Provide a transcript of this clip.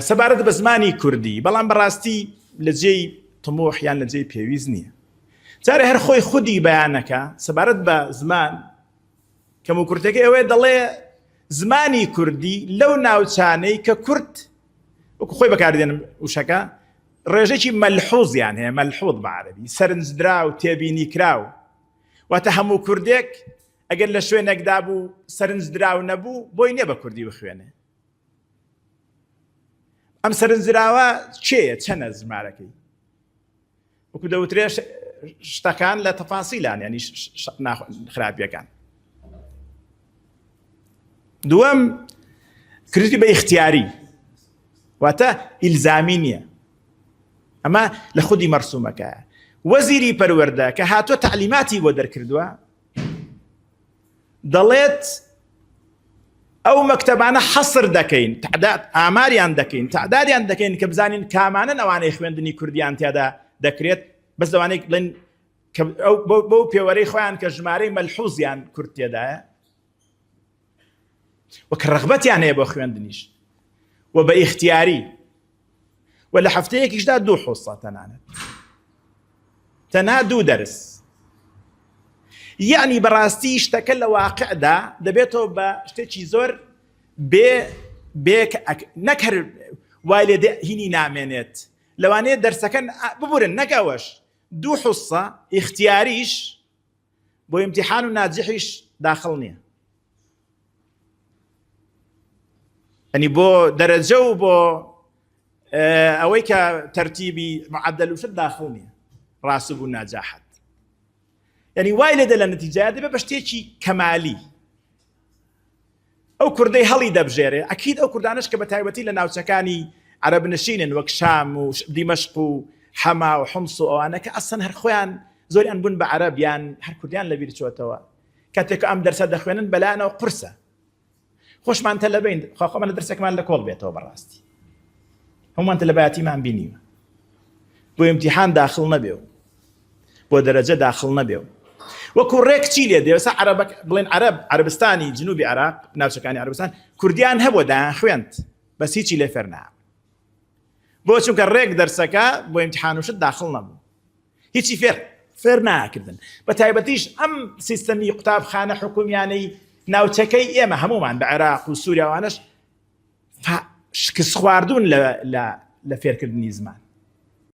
سەبارەت بە زمانی کوردی بەڵام بەڕاستی لە جێی طموح یان لە جێی پێویست نییە جارێ هەر خۆی خودی بەیانەکە سەبارەت بە زمان کەم و کورتەکەی ئەوەیە دەڵێ زمانی کوردی لەو ناوچانەی کە کورد وەکو خۆی بەکاردێنم وشەکە ڕێژێکی مەلحوزیان هەیە مەلحوظ بە عەرەبی سەرنجدرا و تێبینی کراو واتە هەموو کوردێک ئەگەر لە شوێنێکدا بوو سەرنجدراو نەبوو بۆی نییە بە کوردی بخوێنێ ئەم سەرنجدراوە کێیە چەنە ژمارەکەی وەکو دەوترێ شتەکان لە تەفاسیلان ینی خراپیەکان دووەم کردی بە ئیختیاری واتە ئیلزامی نییە ئەمە لە خودی مەرسومەکە وەزیری پەروەردە کە هاتووە تعلیماتی بۆ دەرکردووە دەڵێت ئەو مەکتەبانە حەسر دەکەین تعداد ئاماریان دەکەین تعدادیان دەکەین کە بزانین کامانن ئەوانەی خوێندنی کوردیان تیادا دەکرێت بەس لەوانەیە بڵێن بەو پێوەرەی خۆیان کە ژمارەی مەلحوزیان کورد تێدایە وە کە ڕغبەتیان هەیە بۆ خوێندنیش و بە ئیختیاری و لە هەفتەیەکیشدا دوو حوسە تەنانەت تەنها دوو دەرس یعنی بەڕاستی شتەکە لە واقعدا دەبێتەوە بە شتێکی زۆر بێ بێ نەک هەر وای لێ هینی نامێنێت لەوانەیە دەرسەکە ببورن نەک ئەوەش دوو حوسە ئیختیاریش بۆ ئیمتیحان و ناجحیش داخڵ نییە ئەنی بۆ دەرەجە و بۆ ئەوەی کە تەرتیبی معدل و شت داخڵ نییە ڕاست بوو ناجاحەت یعنی وای لێ لە نەتیجە دەبێ بە شتێکی کەمالی ئەو کوردەی هەڵی دەبژێرێ، ئەکید ئەو کوردانەش کە بە تایبەتی لە ناوچەکانی عەرەب نشینن وەک شام و دیمەشق و حەما و حمس و ئەوانە کە ئەسڵەن هەر خۆیان زۆریان بوون بە عەرەب یان هەر کوردیان لەبیر چۆتەوە کاتێک ئەم دەرسە دەخوێنن بەلایانەوە قورسە خۆشمان تەلەبەین خوا خۆمان لە دەرسێکمان لە کۆڵ بێتەوە بەڕاستی هەموومان تەلەبایەتیمان بینیوە بۆ ئیمتیحان داخڵ نەبێ و بۆ دەرەجە داخڵ نەبێ و وەکو ڕێک چی لێ دێ ئێستا عەرەبەک بڵێن عەرەب عەرەبستانی جنوبی عێراق ناوچەکانی عەرەبستان کوردیان هەبوو دایان خوێند بەس هیچی لێ فێر نابوو بۆ چونکە ڕێک دەرسەکە بۆ ئیمتیحان و شت داخڵ نەبوو هیچی فێر فێر ناکردن بە تایبەتیش ئەم سیستەمی قوتابخانە حکومیانەی ناوچەکەی ئێمە هەمومان بە عێراق و سووریاوانش شکست خواردون لە لە فێرکردنی زمان.